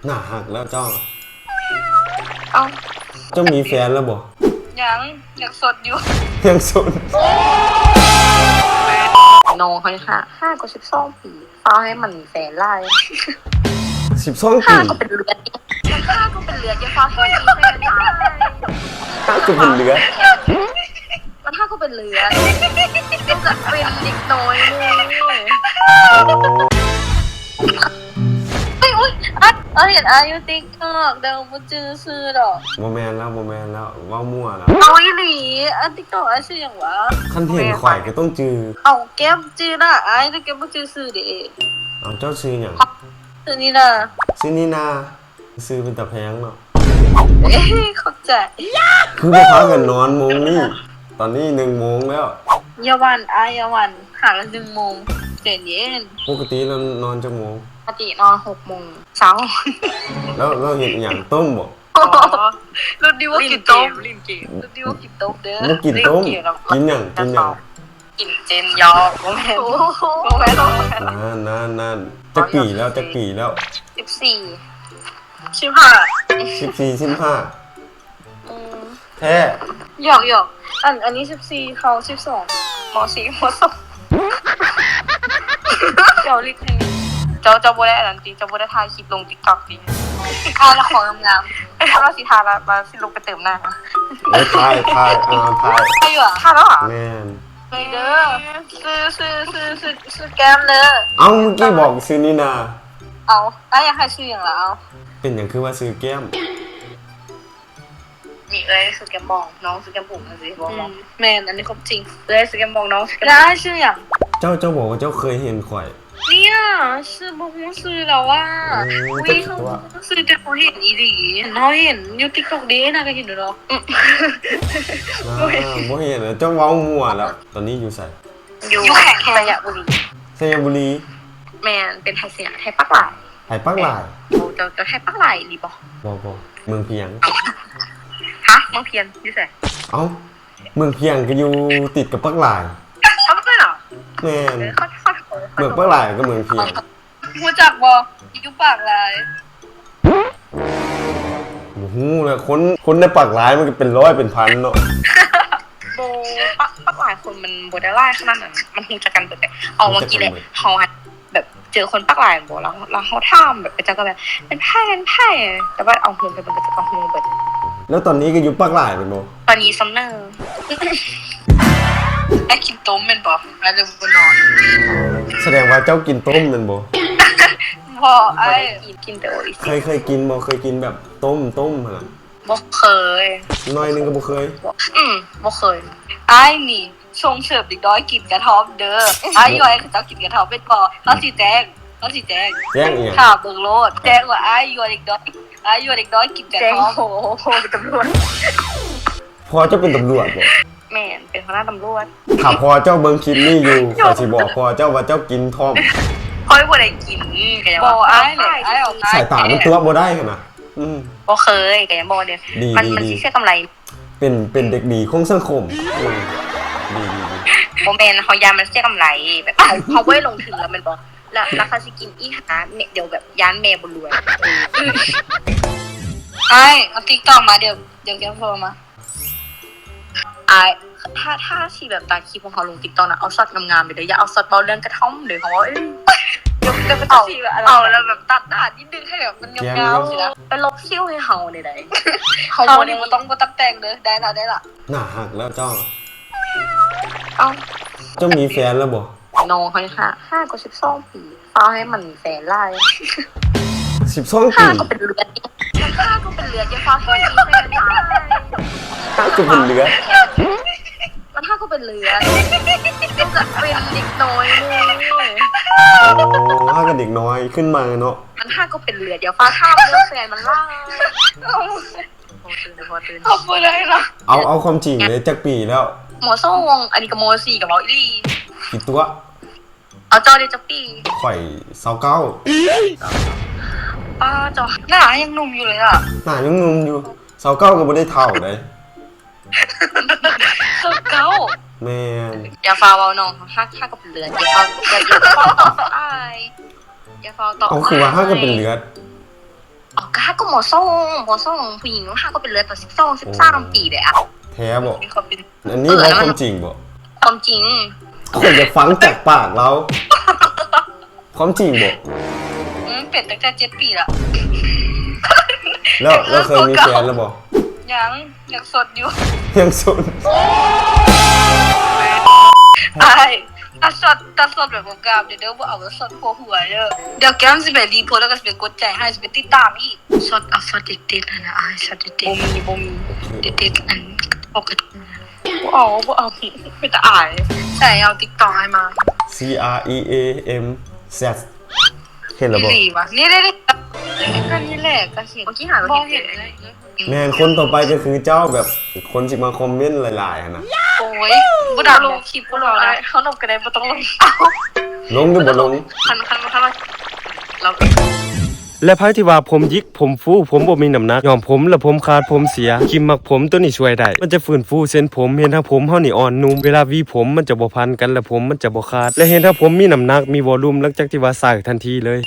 ໜ້າຮັກແລ້ວເຈົ້າ. ເອົ້າ ເຈົ້າມີແຟນແລ້ວບໍ່? ຍັງ ຍັງສົດຢູ່. ຍັງໂສດ. ນ້ອງເຂົານີ້ຫາ ຫາກວ່າສິບສອງປີ ຟ້າວໃຫ້ມັນມີແຟນຫຼາຍ. ສິບສອງປີ ຫາກວ່າເປັນເລືອດ ຫາກວ່າເປັນເລືອດ ຢ່າຟ້າວໃຫ້ມັນມີແຟນຫຼາຍ. ຫາກວ່າເປັນເລືອດ ມັນຫາກວ່າເປັນເລືອດ ຕ້ອງການເປັນເດັກນ້ອຍເລີຍ. ໂອ້ ເຮີ້ຍ ອຸ້ຍ ອັດ ເອີ ເຫັນອ້າຍຢູ່ຕິກຕອກ ແຕ່ວ່າບໍ່ຈື່ຊື່ດອກ. ບໍ່ແມ່ນແລ້ວ ບໍ່ແມ່ນແລ້ວ ເວົ້າມົ້ວແລ້ວ. ເອົາອີ່ຫຼີ ອັນຕິກຕອກອ້າຍຊື່ຫຍັງຫວາ? ຄັນເຫັນຂ້ອຍກໍຕ້ອງຈື່. ເອົາ ແກ້ມຈື່ໜ້າອ້າຍ ແຕ່ແກ້ມບໍ່ຈື່ຊື່ເດ້. ເອົາ ເຈົ້າຊື່ຫຍັງ? ຊື່ນີນາ. ຊື່ນີນາ ຊື່ເປັນຕາແພງເນາະ. ເອີ ຂອບໃຈ. ຄືບໍ່ພາກັນນອນໂມງນີ້? ຕອນນີ້ໜຶ່ງໂມງແລ້ວ. ຢ່າຫວັ່ນອ້າຍ ຢ່າຫວັ່ນ. ຫາກະໜຶ່ງໂມງ ໃຈເຢັນ. ປົກກະຕິແລ້ວນອນຈັກໂມງ? ປົກກະຕິນອນຫົກໂມງເຊົ້າ. ແລ້ວ ແລ້ວເຮັດຫຍັງ? ຕົ້ມບໍ່? ລຸ້ນນີ້ບໍ່ກິນຕົ້ມ ຫຼິ້ນເກມ ລຸ້ນນີ້ບໍ່ກິນຕົ້ມເດີ. ບໍ່ກິນຕົ້ມ ກິນຫຍັງ? ກິນຫຍັງ? ກິນເຈນຢອກ. ບໍ່ແມ່ນ ບໍ່ແມ່ນ ນັ້ນໆໆ ຈັກປີແລ້ວ? ຈັກປີແລ້ວ? ສິບສີ່ ສິບຫ້າ ສິບສີ່ ສິບຫ້າ. ອືມ ແທ້? ຢອກໆ ອັນ ອັນນີ້ສິບສີ່ ເຂົາສິບສອງ ມໍສີ່ ມໍສອງ. ເຈົ້າລິກໃຫ້ ເຈົ້າ ເຈົ້າບໍ່ໄດ້ອັນນັ້ນຕິ? ເຈົ້າບໍ່ໄດ້ຖ່າຍຄລິບລົງຕິກຕອກຕິ? ຖ່າຍແລ້ວຂໍງາມໆ ຖ້າວ່າຊິຖ່າຍແລ້ວ ວ່າຊິລົງໄປເຕີມໜ້າ. ເອີ ຖ່າຍ ຖ່າຍ ເອີ ຖ່າຍ ຖ່າຍຢູ່ຫວາ? ຖ່າຍແລ້ວຫວາ? ແມ່ນ. ເດີ ຊື່ ຊື່ ຊື່ ຊື່ ຊື່ແກ້ມເດີ. ເອົ້າ ມື້ກີ້ບອກຊື່ນີນາ. ເອົ້າ ອ້າຍຢາກໃຫ້ຊື່ຫຍັງລະ? ເອົ້າ ເປັນຫຍັງຄືວ່າຊື່ແກ້ມ? ມີເອື້ອຍຊື່ແກ້ມບອງ ນ້ອງຊື່ແກ້ມບຸ້ງ ຈັ່ງຊີ້ບໍ່? ອືມ ແມ່ນ ອັນນີ້ຄວາມຈິງ. ເອື້ອຍຊື່ແກ້ມບອງ ນ້ອງຊື່ແກ້ມ ແລ້ວອ້າຍຊື່ຫຍັງ? ເຈົ້າ ເຈົ້າບອກວ່າເຈົ້າເຄີຍເຫັນຂ້ອຍ. ເນຍ ຊື່ບໍ່ຮູ້ຊື່ລະວ່າ. ໂອ້ຍ ເຈົ້າຄືຕົວະ ຊື່ແຕ່ເຮົາເຫັນອີ່ຫຼີ. ເຮົາເຫັນຢູ່ຕິກຕອກເດ້ ນາກໍເຫັນຢູ່ເນາະ. ອືມ ອ່າ ບໍ່ເຫັນ ບໍ່ເຫັນ ເຈົ້າເວົ້າມົ້ວແລ້ວ. ຕອນນີ້ຢູ່ໃສ? ຢູ່ ຢູ່ແຂວງໄຊຍະບູລີ. ໄຊຍະບູລີ? ແມ່ນ ເປັນໄທໄຊຍະ ໄທປາກຫຼາຍ. ໄທປາກຫຼາຍ? ໂອ້ ເຈົ້າ ເຈົ້າໄທປາກຫຼາຍອີ່ຫຼີບໍ່? ບໍ່ ບໍ່ ເມືອງພຽງ. ຮະ? ເມືອງພຽງຢູ່ໃສ? ເອົ້າ ເມືອງພຽງກໍຢູ່ຕິດກັບປາກຫຼາຍ. ເອົ້າ ແມ່ນເຫລອ? ແມ່ນ. ເອີ ເມືອງປາກຫຼາຍກັບເມືອງພຽງ. ຮູ້ຈັກບໍ່? ຢູ່ປາກຫຼາຍ. ບໍ່ຮູ້ແຫຼະ ຄົນ ຄົນໃນປາກຫຼາຍມັນກໍເປັນຮ້ອຍເປັນພັນເນາະ. ບໍ່ ປາກ ປາກຫຼາຍຄົນມັນບໍ່ໄດ້ຫຼາຍຂະໜາດນັ້ນ ມັນຮູ້ຈັກກັນເບິດແຫຼະ. ເອົາ ເມື່ອກີ້ແຫຼະ ເຮົາ ແບບເຈີຄົນປາກຫຼາຍແມ່ນບໍ່ ແລ້ວ ແລ້ວເຮົາຖາມແບບ ເຂົາເຈົ້າກໍແບບ ເປັນໃຜ ເປັນໃຜ ແຕ່ວ່າເອົາຮູ້ໄປເບິ່ງ ເຂົາເຈົ້າກໍຮູ້ເບິດ. ແລ້ວຕອນນີ້ກໍຢູ່ປາກຫຼາຍແມ່ນບໍ່? ຕອນນີ້ຊຳເນີ ອ້າຍກິນຕົ້ມແມ່ນບໍ່? ອ້າຍເລີຍບໍ່ນອນ. ສະແດງວ່າເຈົ້າກິນຕົ້ມແມ່ນບໍ່? ບໍ່ ອ້າຍກິນ ກິນແຕ່ໂອອິຊິ. ເຄີຍ ເຄີຍກິນບໍ່? ເຄີຍກິນແບບຕົ້ມ ຕົ້ມຫັ້ນນະ? ບໍ່ເຄີຍ. ໜ້ອຍໜຶ່ງກໍບໍ່ເຄີຍ? ບໍ່ ອືມ ບໍ່ເຄີຍ. ອ້າຍນີ້ ສົ່ງເສີມເດັກນ້ອຍກິນກະທ່ອມເດີ. ອ້າຍຢວກໃຫ້ເຂົາເຈົ້າກິນກະທ່ອມແມ່ນບໍ່? ເຮົາຊິແຈ້ງ ເຮົາຊິແຈ້ງ. ແຈ້ງອີ່ຫຍັງ? ຖ້າເບິ່ງໂລດ ແຈ້ງວ່າອ້າຍຢວກເດັກນ້ອຍ ອ້າຍຢວກເດັກນ້ອຍກິນກະທ່ອມ. ໂອ້ໂຫ ເປັນຕຳຫຼວດ. ພໍ່ເຈົ້າເປັນຕຳຫຼວດບໍ່? ແມ່ນ ເປັນຫົວໜ້າຕຳຫຼວດ. ຖ້າພໍ່ເຈົ້າເບິ່ງຄລິບນີ້ຢູ່ ຂ້ອຍຊິບອກພໍ່ເຈົ້າວ່າເຈົ້າກິນທ່ອມ. ຂ້ອຍບໍ່ໄດ້ກິນ ກໍຍັງວ່າ ບໍ່ ອ້າຍແຫຼະ ອ້າຍເອົາ. ສາຍຕາມັນຕົວະບໍ່ໄດ້ຫັ້ນນະ. ອືມ ບໍ່ເຄີຍ ກໍຍັງບອກເດ້ ມັນ ມັນຊິເສຍກຳໄລ. ເປັນ ເປັນເດັກດີຂອງສັງຄົມ. ອືມ ດີໆໆ. ບໍ່ແມ່ນ ເຮົາຢ້ານມັນເສຍກຳໄລ ແບບເຮົາ ເຮົາບໍ່ໄດ້ລົງທຶນແລ້ວແມ່ນບໍ່? ແລ້ວ ແລ້ວເຂົາຊິກິນອີ່ຫາ ແມ່ ດຽວແບບຢ້ານແມ່ບໍ່ລວຍ. ເອີ ອ້າຍ ເອົາຕິກຕອກມາ ດຽວ ດຽວແກໂທມາ. ອ້າຍ ຖ້າ ຖ້າຊິແບບຕັດຄລິບຂອງເຮົາລົງຕິກຕອກນະ ເອົາຊັອດງາມໆໄປເດີ ຢ່າເອົາຊັອດເວົ້າເລື່ອງກະທ່ອມເດີ ເຮົາເວົ້າ ເອີ ດຽວ ດຽວເຂົາຊິແບບ ເອົາແລ້ວແບບຕັດໜ້ານິດໜຶ່ງໃຫ້ແບບມັນຍາວໆຊີ້ນະ ໄປລົບຄິວໃຫ້ເຮົາແດ່ໃດ. ເຮົາບໍ່ໄດ້ ເຮົານີ້ບໍ່ຕ້ອງ ບໍ່ຕ້ອງແຕ່ງເດີ. ໄດ້ລະ ໄດ້ລະ. ໜ້າຮັກແລ້ວເຈົ້າ. ເອົ້າ ເຈົ້າມີແຟນແລ້ວບໍ່? ນ້ອງເຂົາຫາ ຫາກວ່າສິບສອງປີ ຟ້າວໃຫ້ມັນມີແຟນຫຼາຍ. ສິບສອງປີ ຫາກວ່າເປັນເລືອດ ຫາກວ່າເປັນເລືອດ ຢ່າຟ້າວໃຫ້ມັນມີແຟນຫຼາຍ. ຫາກວ່າເປັນເລືອດ ມັນຫາກວ່າເປັນເລືອດ ຕ້ອງການເປັນເດັກນ້ອຍເລີຍ. ໂອ້ ຫາກວ່າເດັກນ້ອຍຂຶ້ນມາເນາະ. ມັນຫາກວ່າເປັນເລືອດ ຢ່າຟ້າວຖາມເລື່ອງແຟນມັນຫຼາຍ. ເອົາ ເອົາຄວາມຈິງເລີຍ ຈັກປີແລ້ວ? ມໍສອງ ອັນນີ້ກໍມໍສີ່ ກໍເວົ້າອີ່ຫຼີ. ອີ່ຕົວະ ເອົາ ເຈົ້າເດຈັກປີ? ຂ້ອຍຊາວເກົ້າ. ປ້າ ເຈົ້າໜ້າຍັງໜຸ່ມຢູ່ເລີຍອະ. ໜ້າຍັງໜຸ່ມຢູ່ ຊາວເກົ້າກໍບໍ່ໄດ້ເຖົ້າໃດ. ຊາວເກົ້າ ແມ່ນ. ຢ່າຟ້າວເວົ້ານ້ອງ ຫາກ ຫາກວ່າເປັນເລືອດ ຢ່າຟ້າວ ຢ່າ ຢ່າຟ້າວຕອບອ້າຍ ຢ່າຟ້າວຕອບ. ເອົາ ຄືວ່າຫາກວ່າເປັນເລືອດ. ຮັກກໍ ມ.ສອງ ມ.ສອງ ຜູ້ຍິງຮັກກໍເປັນເລືອດຕອນສິບສອງ ສິບສາມປີເດ້ອະ. ແທ້ບໍ່? ມີຄວາມເປັນ ອັນນີ້ ເອີ ເວົ້າຄວາມຈິງບໍ່? ຄວາມຈິງ. ຂ້ອຍຢາກຟັງຈາກປາກລາວ. ຄວາມຈິງບໍ່? ອືມ ເປັນຕັ້ງແຕ່ເຈັດປີລະ. ແລ້ວ ແລ້ວເຄີຍມີແຟນແລ້ວບໍ່? ຍັງ ຍັງສົດຢູ່. ຍັງສົດ. ອ້າຍ ຖ້າສົດ ຖ້າສົດແບບງາມໆເດີ ບໍ່ເອົາແບບສົດຫົວຫົວເດີ. ດຽວແກ້ມຊິໄປຣີໂພສ ແລ້ວກໍຊິໄປກົດໃຈໃຫ້ ຊິໄປຕິດຕາມອີກ. ສົດ ເອົາສົດເດັດໆຫັ້ນນະອ້າຍ ສົດເດັດໆ. ບໍ່ມີ ບໍ່ມີ. ເດັດໆ ອັນອອກກະ ບໍ່ເອົາ ບໍ່ເອົາ ເປັນຕາອາຍ. ໃສ່ເອົາຕິກຕອກອ້າຍມາ. C R E A M Z ເຫັນແລ້ວບໍ່? ອີ່ຫຼີຫວາ? ນີ້ໆໆ ກໍນີ້ແຫຼະ ກໍເຫັນ. ເມື່ອກີ້ຫາກໍເຫັນເລີຍ. ແມ່ນ ຄົນຕໍ່ໄປກໍຄືເຈົ້າ ແບບຄົນຊິມາຄອມເມັນຫຼາຍໆຫັ້ນນະ. ໂອ້ຍ ບໍ່ດັງ ລົງຄລິບບໍ່ລອງ ເຮົານົບກໍໄດ້ ບໍ່ຕ້ອງລົງ. ລົງຫຼືບໍ່ລົງ? ຄັນ ຄັນ ຄັນວ່າ ແລະ ໃຜທີ່ວ່າຜົມຢິກ ຜົມຟູ ຜົມບໍ່ມີນ້ຳໜັກ, ຍ້ອມຜົມ ແລະ ຜົມຂາດ ຜົມເສຍ, ຄຣີມໝັກຜົມໂຕນີ້ຊ່ວຍໄດ້. ມັນຈະຟື້ນຟູເສັ້ນຜົມ, ເຮັດໃຫ້ຜົມເຮົານີ້ອ່ອນນຸ່ມ. ເວລາຫວີຜົມ ມັນຈະບໍ່ພັນກັນ ແລະ ຜົມມັນຈະບໍ່ຂາດ ແລະ ເຮັດໃຫ້ຜົມມີນ້ຳໜັກ ມີວໍລຸ່ມ ຫຼັງຈາກທີ່ວ່າໃຊ້ທັນທີເລີຍ.